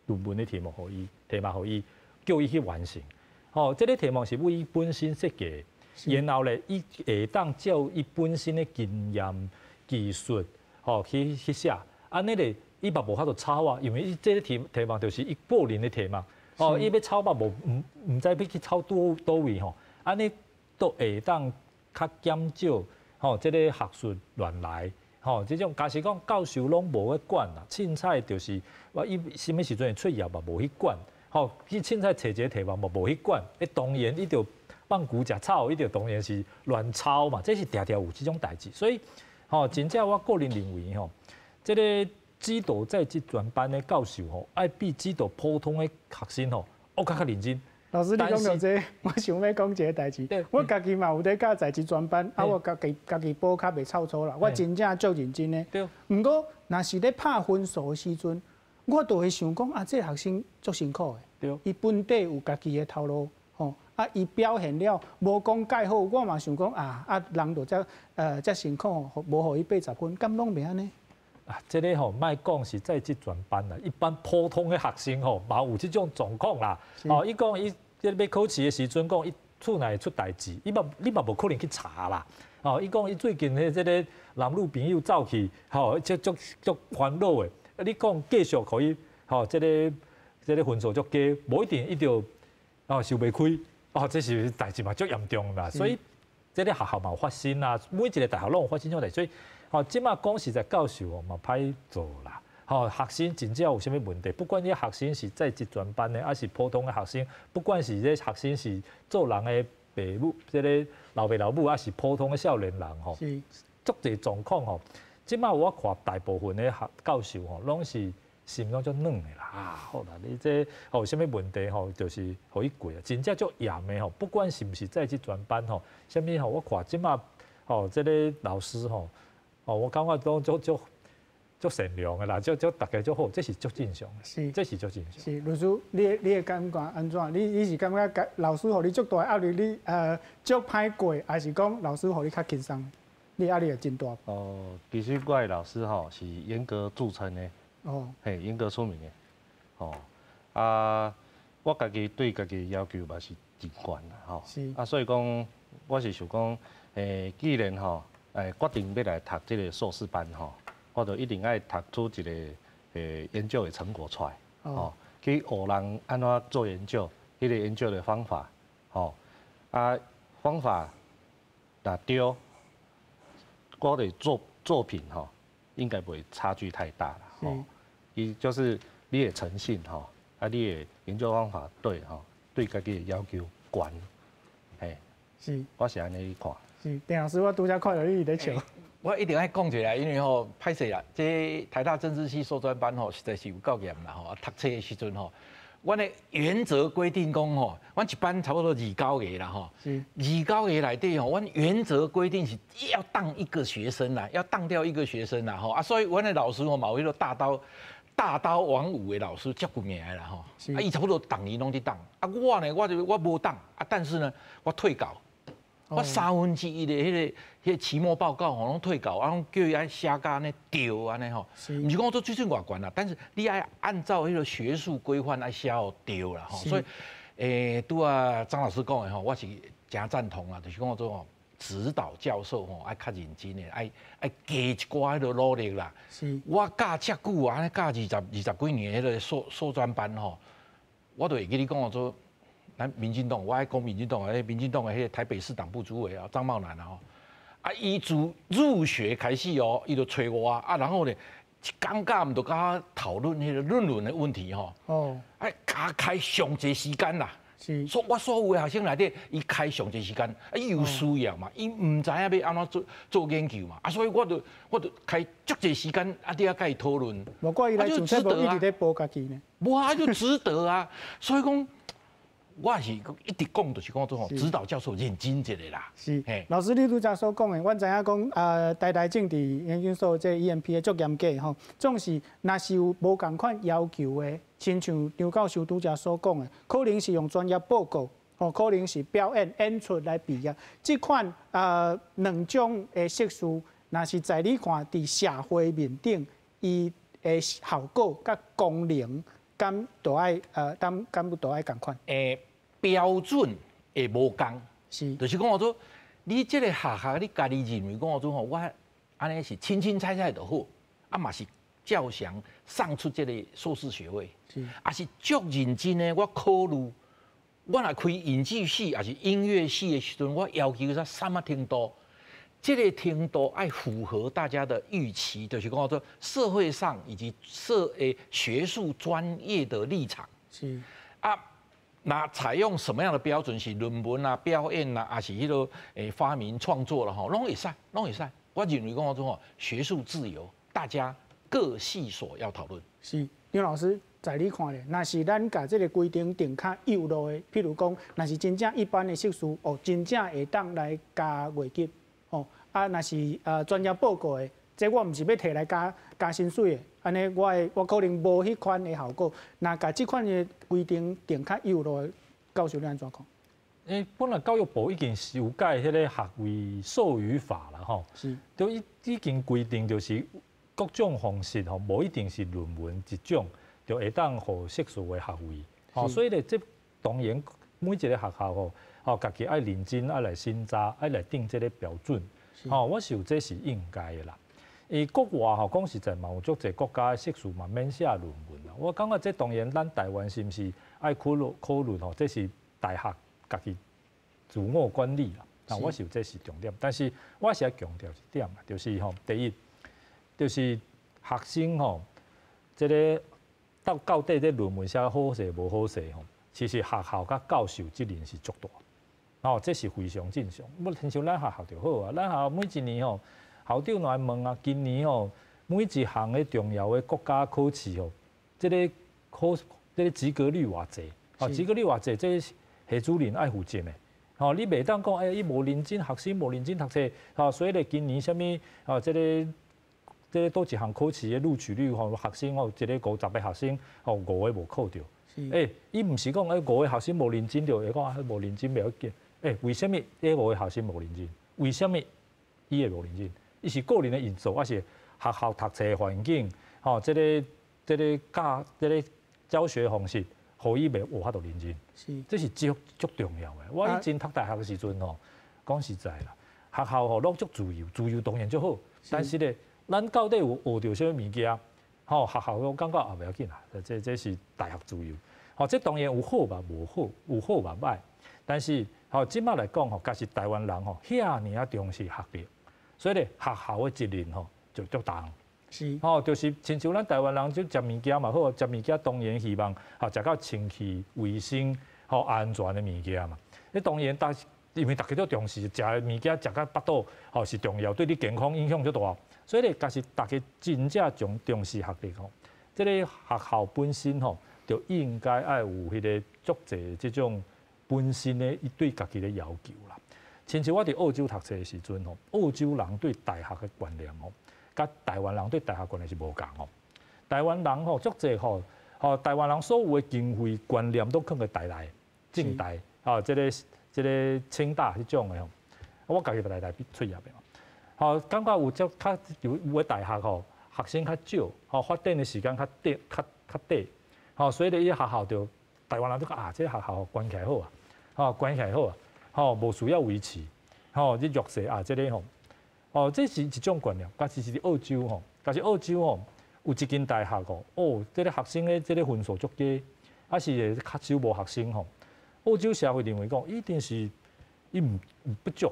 論文的題目予伊，題目予伊，叫伊去完成。吼，這个題目是為伊本身設計的，然後咧，伊會當照伊本身的經驗、技術，吼去寫。按呢咧，伊嘛無法度抄啊，因為伊這个題目就是伊個人的題目。哦，伊欲抄嘛無毋知欲去抄佗位吼，按呢都會當較減少吼，這个學術亂來吼，這種假使講教授攏無去管啦，凊彩就是我伊啥物時陣會出業嘛無去管，吼，伊凊彩揣一个題目嘛無去管，伊當然伊就放牛食草，伊就當然是亂抄嘛，這是定定有這種代誌，所以吼，真正我個人認為吼，這个指導在職專班的教授吼，愛比指導普通的學生吼，閣較認真。老師，你講著這个，我想欲講一个代誌。我家己嘛有咧教在職專班，啊，我家己補較袂臭粗啦。我真正足認真的。毋過，若是咧拍分數的時陣，我就會想講啊，這个學生足辛苦的。伊本底有家己的頭路，吼，啊，伊表現了無講蓋好，我嘛想講啊，啊，人就遮辛苦，無予伊80分，敢攏袂按呢？啊，這个吼，莫講是在職專班啦，一般普通的學生吼，嘛有這種狀況啦。哦，伊講伊這欲考試的時陣，講伊厝內出代誌，伊嘛你嘛無可能去查啦。哦，伊講伊最近的這个男女朋友走去，吼，足足足煩惱的。啊，你講繼續予伊，吼，這个分數足低，無一定伊就哦想袂開，哦，這是代誌嘛足嚴重啦。所以這个學校嘛有發生啊，每一个大學攏有發生這種代誌，所以。吼，這馬講實在，教授哦嘛歹做啦。吼，學生真正有啥物問題，不管你學生是在職專班的，抑是普通的學生，不管是這學生是做人的爸母，這个老爸老母，抑是普通的少年人吼，足濟狀況吼。這馬我看大部分的學教授吼，攏是心攏足軟的啦。啊，好啦，你這有啥物問題吼，就是予伊過啊。真正足嚴的吼，不管是毋是在職專班吼，啥物吼，我看這馬吼，這个老師吼。哦，我感覺都足足足善良的啦，足足大家足好，這是足正常的，這是足正常。是，律師，你的感覺按怎？你是感覺老師予你足大壓力，你足歹過，抑是講老師予你較輕鬆？你壓力會真大？哦，其實我的老師吼是嚴格著稱的，哦，嘿，嚴格出名的，哦，啊，我家己對家己要求嘛是真懸啦，吼，啊，所以講我是想講，既然吼。決定欲來讀這个碩士班吼，我就一定愛讀出一个研究的成果出來，吼，去學人按怎做研究，彼个研究的方法，吼，啊方法若對，我的作品吼，應該袂差距太大啦，吼，伊就是你的誠信吼，啊你的研究方法對吼，對家己的要求懸，嘿，我是按呢看。是，鄭老師，我拄才看著你佇咧笑。我一定愛講一下，因為吼歹勢啦，這台大政治系碩專班吼，實在是有夠嚴啦吼。讀冊的時陣吼，阮的原則規定講吼，阮一班差不多29個啦吼，29個內底吼，阮原則規定是要當一個學生啦，要當掉一個學生啦吼啊，所以阮的老師吼嘛有彼個大刀。大刀王五的老师足有名的啦吼，啊，伊差不多逐年攏佇擋，啊，我呢，我就我無擋，啊，但是呢，我退稿，我1/3的彼個期末報告吼，攏退稿，啊，攏叫伊愛寫甲按呢對按呢吼，毋是講我做水準偌懸啦，但是你愛按照彼個學術規範愛寫予對啦吼，所以，拄仔張老師講的吼，我是誠贊同啦，就是講做吼，指導教授吼愛較認真的，愛愛加一寡彼個努力啦。我教遮久啊，按呢教二十幾年彼個碩專班吼，我就會記你講做，咱民進黨，我愛講民進黨的，民進黨的彼個台北市黨部主委啊，張茂楠啊吼，啊，伊自入學開始哦，伊就揣我啊，然後呢，一工教毋就佮我討論彼個論文的問題吼。啊，加開上濟時間啦。所我所有的學生內底，伊開上濟時間，啊，伊有需要嘛，伊毋知影欲按怎做做研究嘛，啊，所以我就開足濟時間，啊，佇遐佮伊討論。無怪伊來上節目一直咧補家己呢。無啊，就值得啊，所以講，我是一直講，就是講做吼，指導教授認真一下啦。是，老師你拄才所講的，阮知影講啊，台大政治研究所這 EMBA 足嚴格吼，總是若是有無仝款要求的，親像張教授拄才所講的，可能是用專業報告，吼，可能是表演演出來畢業。這款兩種的碩士，若是在你看佇社會面頂，伊的效果佮功能，敢都愛敢敢都愛仝款？標準會無仝，就是講做，你這個學校你家己認為講做吼，我按呢是凊凊彩彩就好，啊嘛是照常送出這個碩士學位，抑是足認真的，我考慮，我若開影劇系抑是音樂系的時陣，我要求說啥物程度，這個程度愛符合大家的預期，就是講做社會上以及學術專業的立場。啊，那採用什麼樣的標準？是論文啊、表演啊，抑是彼個發明創作了吼，攏會使，攏會使。我認為講做吼，學術自由，大家各系所要討論。是，張老師，在你看咧，若是咱共這個規定定較幼落的，譬如講，若是真正一般的碩士，哦，真正會當來加月給，吼，啊，若是專業報告的，這我毋是欲提來加加薪水的，按呢我會我可能無彼款的效果。若共這款的規定定較幼落的，教授你按怎看？本來教育部已經修改彼個學位授予法啦，吼，都已經規定就是各種方式吼，無一定是論文一種就會當予碩士的學位，吼，所以咧，這當然每一個學校吼，吼，家己愛認真愛來審查，愛來定這個標準，吼，我想這是應該的啦。伊國外吼講實在嘛，有足濟國家的碩士嘛免寫論文啦。我感覺這當然咱台灣是毋是愛考慮考慮吼？這是大學家己自我管理啦。啊，我想這是重點，但是我是愛強調一點啦，就是吼，第一，就是學生吼，這個到底這論文寫好勢無好勢吼，其實學校佮教授責任是足大，哦，這是非常正常。無親像咱學校就好啊，咱學校每一年吼，校長來問啊，今年吼每一項的重要的國家考試吼，這個考這個及格率偌濟？哦，及格率偌濟，這系主任愛負責的。吼，你袂當講，哎，伊無認真，學生無認真讀冊，吼，所以咧今年啥物，吼，這個佗一項考試的錄取率吼，學生吼，一個50個學生，吼，五個無考著。欸，伊毋是講，欸，五個學生無認真就會講啊，無認真袂要緊。欸，為啥物彼五個學生無認真？為啥物伊會無認真？伊是個人的因素，抑是學校讀冊的環境，吼，這個教這個教學方式，予伊袂無法度認真。這是足足重要的。我以前讀大學的時陣吼，講實在啦，學校吼攏足自由，自由當然足好，但是咧，咱到底有學著啥物物件？吼，學校攏感覺也袂要緊啦，這是大學自由。吼，這當然有好嘛無好，有好嘛歹。但是吼，這擺來講吼，確實台灣人吼遐爾仔重視學歷，所以咧學校的責任吼就足重。吼，就是親像咱台灣人就食物件嘛好，食物件當然希望吼食較清氣、衛生、吼安全的物件嘛。你當然，但因為大家都重視食的物件食較腹肚，吼是重要，對你健康影響足大。所以咧，確實大家真正重視學歷吼，這個學校本身吼就應該愛有彼個足濟這種本身的伊對家己的要求啦。親像我佇澳洲讀冊的時陣吼，澳洲人對大學的觀念吼，佮台灣人對大學觀念是無仝哦。台灣人吼足濟吼，吼台灣人所有的經費觀念都囥佇台大、政大，吼這個清大彼種的吼。我家己台大畢業的嘛，吼感覺有這較有的大學吼，學生較少，吼發展的時間較短，較短，吼所以咧，伊學校就台灣人就講啊，這個學校關起來好啊，吼關起來好啊，吼無需要維持，吼這弱勢啊，這個吼，哦這是一種觀念，但是是佇澳洲吼，但是澳洲吼有一間大學吼，哦這個學生的這個分數足低，啊是會較少無學生吼，澳洲社會認為講一定是伊毋不足。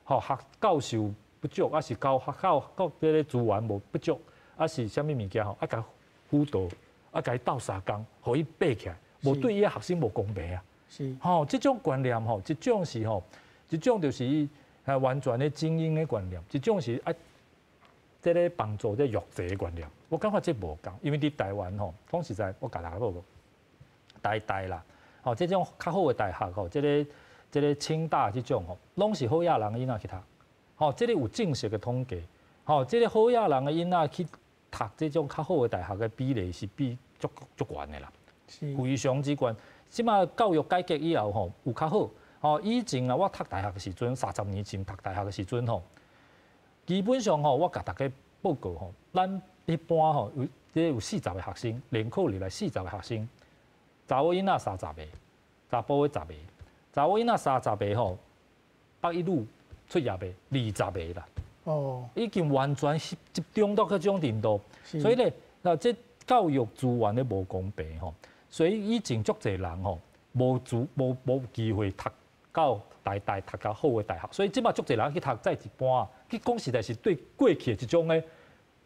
吼，學教授不足，抑是教學校各這个資源無不足，抑是啥物物件吼，啊，共輔導，啊，共伊鬥相共，予伊爬起來，無對伊學生無公平啊。是。吼，這種觀念吼，一種是吼，一種就是伊完全的精英的觀念，一種是啊，這个幫助這弱者的觀念。我感覺這無仝，因為佇台灣吼，講實在，我共大家報告，台大啦，吼，這種較好的大學吼，這個清大這種吼，攏是好野人的囡仔去讀，吼，這個有正式的統計，吼，這個好野人的囡仔去讀這種較好的大學的比例是比足足懸的啦，非常之懸。這馬教育改革以後吼，有較好，吼，以前啊，我讀大學的時陣，30年前讀大學的時陣吼，基本上吼，我共大家報告吼，咱一般吼有這有40個學生，聯考入來40個學生，查某囡仔30個，查埔的10個。查某囡仔30個吼，北一女出業的20個啦。哦，已經完全集中到這種程度，所以咧，那這教育資源的無公平吼，所以以前足濟人吼，無機會讀到台大讀較好的大學，所以這馬足濟人去讀在職班，去講實在是對過去的這種的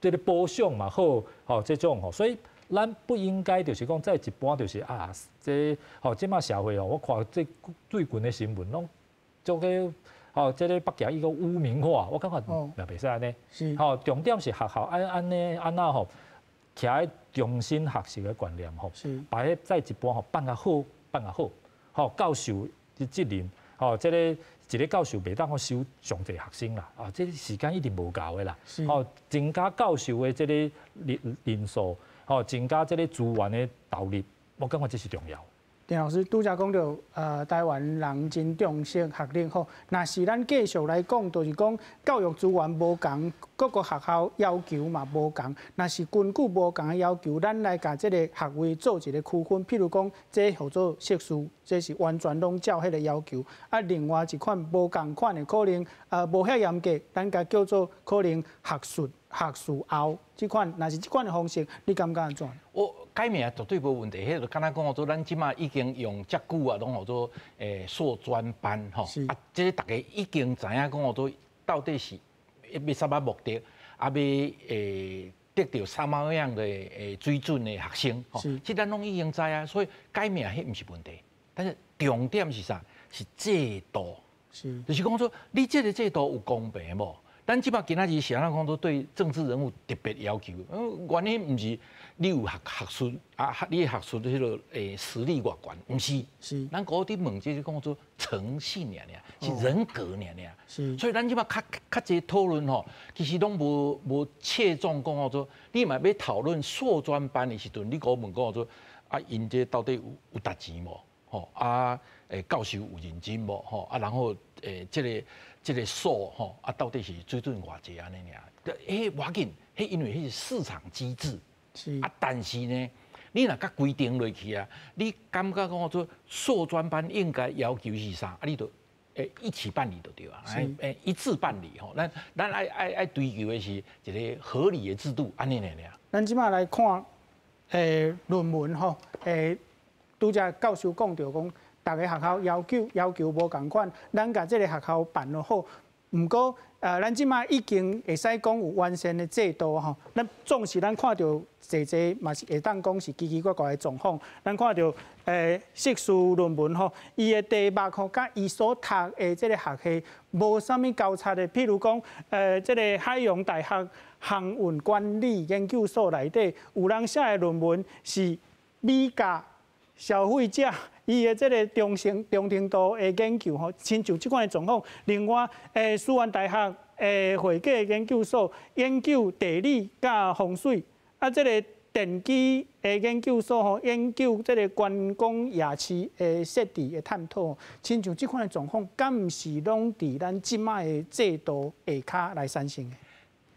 這個保障嘛好，吼這種吼，所以。咱不應該就是講在一般就是啊，這吼這馬社會哦，我看這最近的新聞攏做個吼，這個北京伊閣污名化，我感覺也袂使按呢。是。吼，重點是學校按按呢按怎吼，徛佇終身學習的觀念吼，把彼在職班吼辦較好，辦較好，吼教授的責任，吼這個一個教授袂當講收上濟學生啦，啊，這個時間一定無夠的啦。吼，增加教授的這個人數。吼，增加這個資源的投入，我感覺這是重要。鄭老師拄才講著，台灣人真重視學歷吼。若是咱繼續來講，就是講教育資源無仝，各個學校要求嘛無仝。若是根據無仝的要求，咱來共這個學位做一個區分，譬如講，這號做碩士，這是完全攏照彼個要求。啊，另外一款無仝款的，可能無遐嚴格，咱共叫做可能學術。學士後這款，若是這款的方式，你感覺按怎？我改名絕對無問題，彼就敢若講做，咱這馬已經用遮久啊，攏號做碩專班吼。啊，這個大家已經知影講做到底是欲啥物目的，啊，欲得著啥物樣的水準的學生吼。這咱攏已經知啊，所以改名彼毋是問題，但是重點是啥？是制度。就是講說，你這個制度有公平無？咱這馬今仔日是按怎講，都對政治人物特別要求。原因毋是你有學術啊，你的學術彼個實力偌懸，毋是。咱古佇問這個講做誠信爾爾，是人格爾爾。所以咱這馬較濟討論吼，其實攏無切中講做，你嘛欲討論碩專班的時陣，你閣問講做啊，𪜶這到底有值錢無？吼啊，教授有認真無？吼啊，然後這個數吼啊，到底是水準偌濟按呢爾？彼無要緊，彼因為彼是市場機制。啊，但是呢，你若佮規定落去啊，你感覺講做碩專班應該要求是啥？啊，你就一起辦理就對啊，一致辦理吼。咱愛追求的是一個合理的制度，按呢爾爾。咱這馬來看，論文吼，拄才教授講著講，逐个學校要求無仝款，咱共這个學校辦予好。毋過，咱這馬已經會使講有完善的制度吼。咱總是咱看著濟濟嘛是會當講是奇奇怪怪的狀況。咱看著碩士論文吼，伊的題目吼，佮伊所讀的這个學系無啥物交叉的。譬如講，這个海洋大學航運管理研究所內底有人寫的論文是米價消費者伊的這个忠誠度的研究吼，親像這款的狀況。另外，師範大學會計研究所研究地理佮風水，啊，這个電機的研究所吼，研究這个觀光夜市的設置的探討，親像這款的狀況，敢毋是攏佇咱這擺的制度下跤來產生的？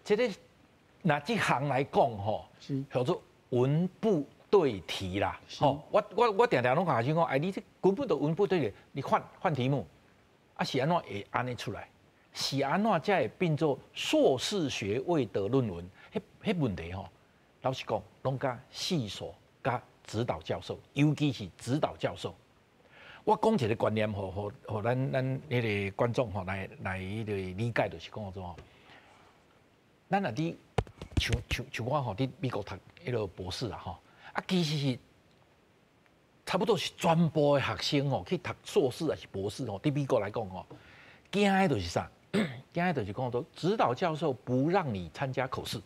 這个若這項來講吼，叫做文不對題啦。吼，我定定攏共學生講，哎，你這根本就文不對題，你換換題目，啊是按怎會按呢出來？是按怎才會變做碩士學位的論文？彼彼問題吼，老實講，攏佮系所佮指導教授，尤其是指導教授。我講一个觀念，予予予咱咱彼个觀眾吼來來彼个理解，就是講做吼，咱若佇像像像我吼佇美國讀彼个博士啊吼，啊其實是差不多是全部的學生吼去讀碩士還是博士吼，佇美國來講吼，驚的就是啥？驚的就是講說，指導教授不讓你參加口試。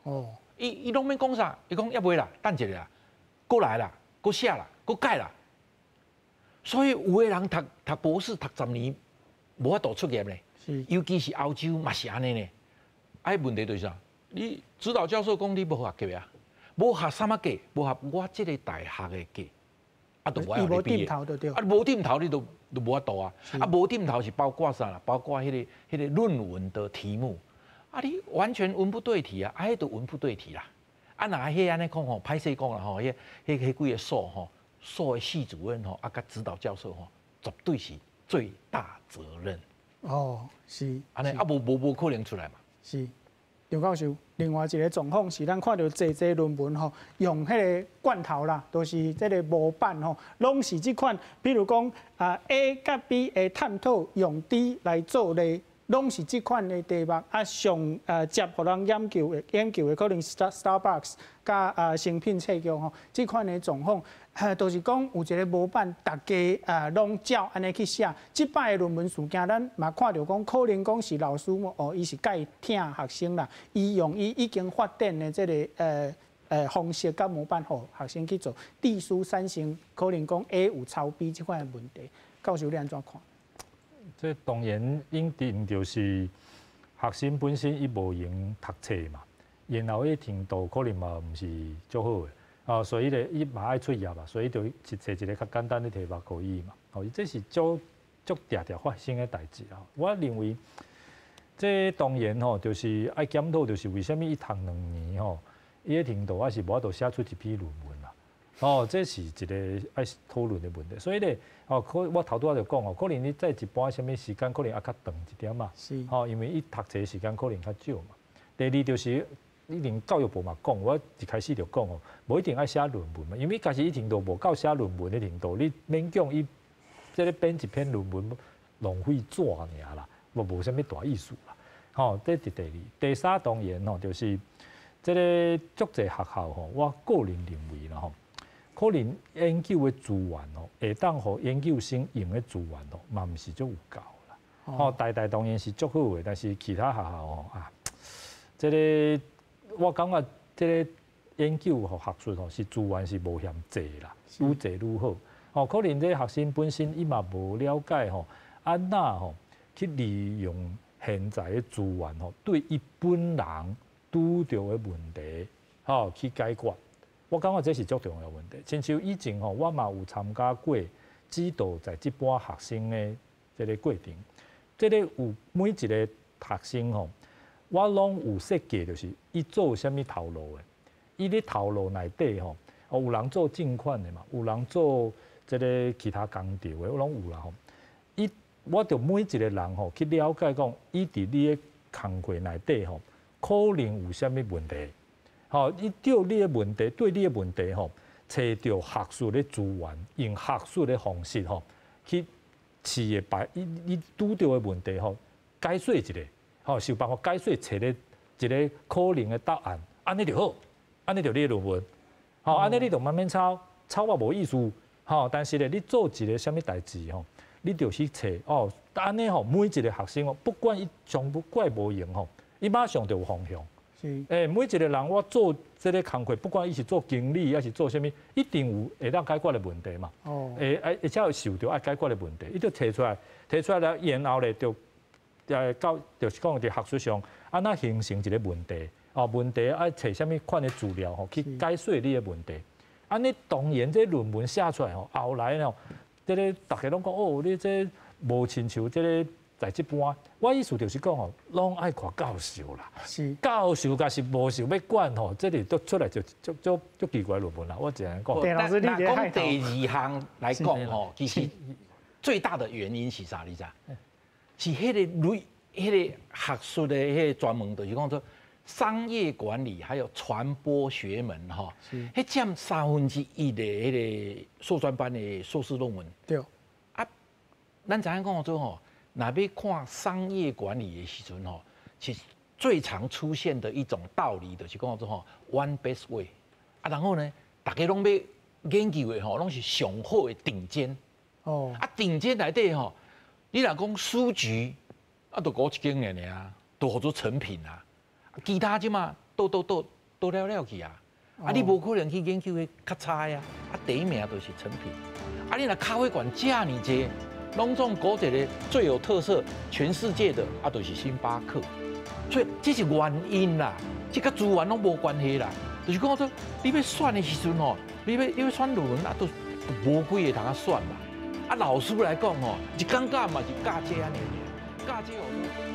哦，伊伊攏免講啥，伊講猶未啦，等一下啦，閣來啦，閣寫啦，閣改啦。所以有的人讀讀博士讀10年，無法度出業咧。尤其是歐洲嘛是按呢呢。啊，問題就是啥？你指導教授講你無合格啊，無合啥物格？無合我這个大學的格，啊，就無愛予你畢業。啊，無點頭你都都無法度啊。啊，無點頭是包括啥啦？包括彼个彼个論文的題目。啊，你完全文不對題啊！啊，彼就文不對題啦。啊，若彼按呢講吼，歹勢講啦吼，彼彼彼幾个所吼，所的系主任吼，啊，佮指導教授吼，絕對是最大責任。哦，是。按呢啊，無無無可能出來嘛。是。劉教授，另外一个狀況是，咱看著濟濟論文吼，用彼个罐頭啦，都是這个模板吼，攏是這款，比如講啊 A 佮 B 的探討用 D 來做例。攏是這款的題目，啊上接予人研究的研究的可能 Starbucks 佮誠品冊局吼，這款的狀況，都是講有一个模板，大家啊攏照按呢去寫。這擺的論文事件，咱嘛看著講，可能講是老師哦，伊是介疼學生啦，伊用伊已經發展的這个方式佮模板，予學生去做，致使產生可能講 A 有抄 B 這款的問題。教授你按怎看？這當然一定就是學生本身伊無閒讀冊嘛，然後伊程度可能嘛毋是足好的，哦，所以咧伊嘛愛出業啊，所以就找一个較簡單的題目予伊嘛，哦，這是足足定定發生的代誌啦。我認為這當然吼，就是愛檢討，就是為啥物伊讀2年吼，伊的程度還是無法度寫出一篇論文啦。哦，這是一个愛討論的問題，所以咧，哦，可我頭拄仔就講哦，可能你在一般啥物時間，可能猶較長一點嘛。哦，因為伊讀冊時間可能較少嘛。第二就是一定教育部嘛講，我一開始就講哦，無一定愛寫論文嘛，因為假使伊程度無夠寫論文的程度，你勉強伊這个編一篇論文浪費紙爾啦，無無啥物大意思啦。吼，這是第二，第三當然吼，就是這个足濟學校吼，我個人認為啦吼。可能研究的資源哦，會當予研究生用的資源哦，嘛毋是足有夠啦。哦，台大當然是足好的，但是其他學校哦啊，這个我感覺這个研究和學術吼是資源是無嫌濟啦，愈濟愈好。哦，可能這學生本身伊嘛無了解吼，按怎吼去利用現在的資源吼，對伊本人拄著的問題吼去解決。我感覺這是足重要問題。親像以前吼，我嘛有參加過指導在職班學生的這个過程。這个有每一个學生吼，我攏有設計，就是伊做啥物頭路的。伊咧頭路內底吼，哦有人做證券的嘛，有人做這个其他工場的，我攏有啦吼。伊我就每一个人吼去了解講，伊佇你的工課內底吼，可能有啥物問題。吼，伊對你的問題，對你的問題吼，揣著學術的資源，用學術的方式吼，去試的把伊你拄著的問題吼解說一下，吼，想辦法解說，揣個一个可能的答案，按呢就好，按呢就你的論文，吼，按呢你就慢慢抄，抄嘛無意思，吼，但是咧，你做一个啥物代誌吼，你就去揣哦，按呢吼，每一个學生哦，不管伊全部怪無閒吼，伊馬上就有方向。是。每一个人我做這个工課，不管伊是做經理還是做啥物，一定有會當解決的問題嘛。哦。而且有受著愛解決的問題，伊就提出來，提出來了，然後咧就到就是講佇學術上，按怎形成一个問題，哦問題愛揣啥物款的資料吼去解說你的問題。按呢當然這論文寫出來吼，後來吼，這个大家攏講哦，你這無親像這个在這般。我意思就是講吼，攏愛看教授啦。教授若是無想欲管吼，這裡都出來就就就就奇怪論文啦。我這樣講。老師，你講第二項來講吼，其實最大的原因是啥？你知？是彼个類，彼个學術的彼个專門，就是講說商業管理還有傳播學門吼，彼佔1/3的彼个碩專班的碩士論文。啊，咱知影講做吼，若欲看商業管理的時陣吼，其實最常出現的一種道理就是講做吼，one best way。啊，然後呢，大家攏欲研究的吼，攏是上好的頂尖。啊，頂尖內底吼，你若講書局，啊，就嗰一間爾爾，都號做誠品啊。其他這嘛都都都都了了去啊！啊，你無可能去研究彼較差啊！啊，第一名就是誠品。啊，你若咖啡館遮爾濟，攏總搞一个最有特色、全世界的啊，就是星巴克。所以這是原因啦，這佮資源攏無關係啦。就是講說，你欲選的時陣吼，你欲選論文啊，都無幾个通選嘛。啊，老師來講吼，一感覺嘛是教這按呢爾，教這。